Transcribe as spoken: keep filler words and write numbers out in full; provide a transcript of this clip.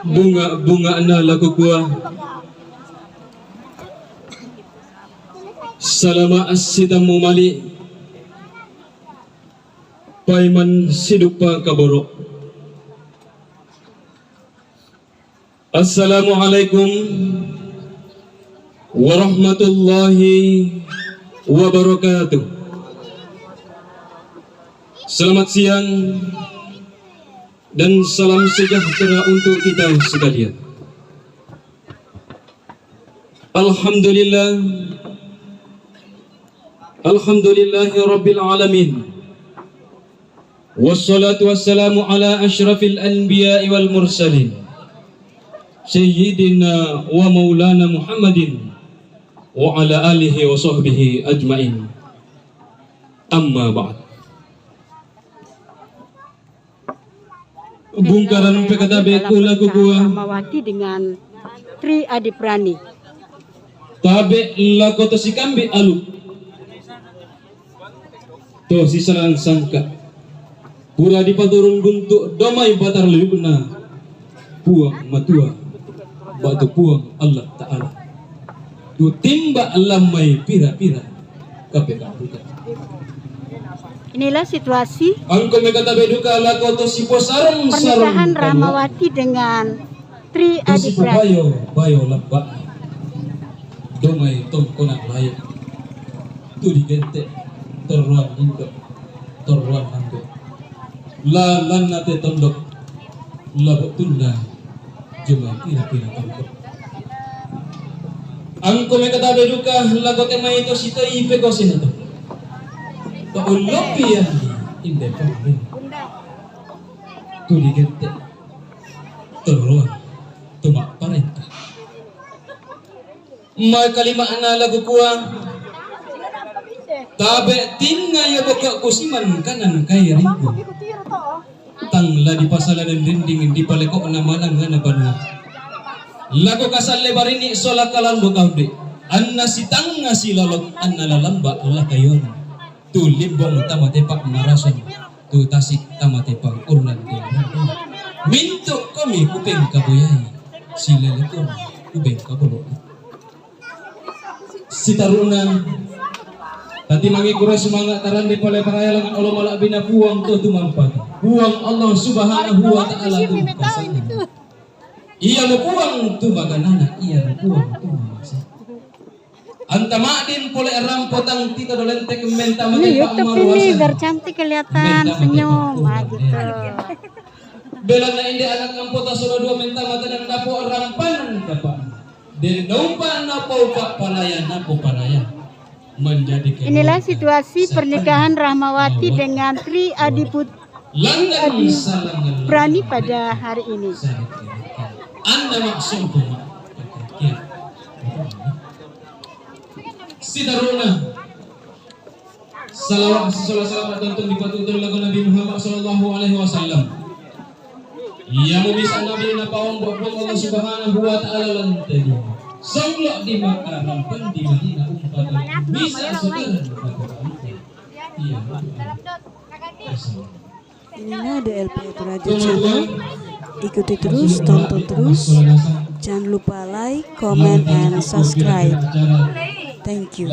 Bunga-bungana la kukua, salama' sitammu mali', paimang siduppa kaboro'. Assalamualaikum warahmatullahi wabarakatuh. Selamat siang dan salam sejahtera untuk kita sekalian. Alhamdulillah. Alhamdulillahi rabbil alamin. Wassalatu wassalamu ala asyrafil anbiya'i wal mursalin, sayyidina wa maulana Muhammadin wa ala alihi wa sahbihi ajmain. Amma ba'd. Bungkaran pekatabe kula kukua. Rahmawati dengan Tri Adiprani. Tabe' lako to sikambi' alu'. To sisalang sangka'. Pura dipaturun buntu' domai batar luyukna Puang Matua batu Puang Allah Ta'ala. Tu timba' lammai pira-pira kapekabutan. Inilah situasi. Angko mekatabe duka lako to siposarung-sarung pernikahan Rahmawati dengan Tri Adiprani. Bayo, bayo lamba'. Domai tongkonan layo'. Tu digente' torroan indo', torroan ando'. Lalanna te tondok, labo' tunda jumai pira-pira tondok. Angko mekatabe duka lako te mai to sitoi pekosena to. To ullopi inde pambe. Tu digente' torroan tu ma'parenta. Makalima'na la kukua, tabe' tinga ia boko' kusiman kanan kairingku. Tang la dipasala dending dipaleko'na manang ngana banua. Lako kasalle barini' sola kalambo kaunde', anna sitangnga silalok anna lalamba' la kayuana. Tu limbong tama tepa' marason, tu tasik tama tepa' ullan de. Mintu' komi kupengkaboyai, silelekon kupengkabolo'. Sitaru'na, tatimangi kura sumanga' tarande pole paraya langan olo mala'bina Puang to tumampata. Puang Allah Subhanahu wa Ta'ala tu kasana. Ia mo Puang tu maganana, ia mo Puang tu mamasa. Anta ma'din pole rampo tang tita dolente kemmenta. Ini YouTube ini biar cantik kelihatan senyum. Ah, gitu. Belanna inde anak ampo ta sola dua menta mata dan napo rampan dapat. Den naupa napo pa paraya napo paraya. Menjadi. Inilah situasi pernikahan Rahmawati dengan Tri Adiput Langan salangan Prani pada hari ini. Anda maksud. Sidaruna. Salawat, salawat, salawat, tonton di patutur lagu Nabi Muhammad sallallahu alaihi wasallam. Ia mubisa Nabi napaong buat Allah Subhanahu wa Ta'ala lanteni. Sanglo di Makkah, rampan di Madinah, umpatan bisa saudara. Iya. Inilah D L P Raja Channel. Ikuti terus, tonton terus. Jangan lupa like, comment, and subscribe. Thank you.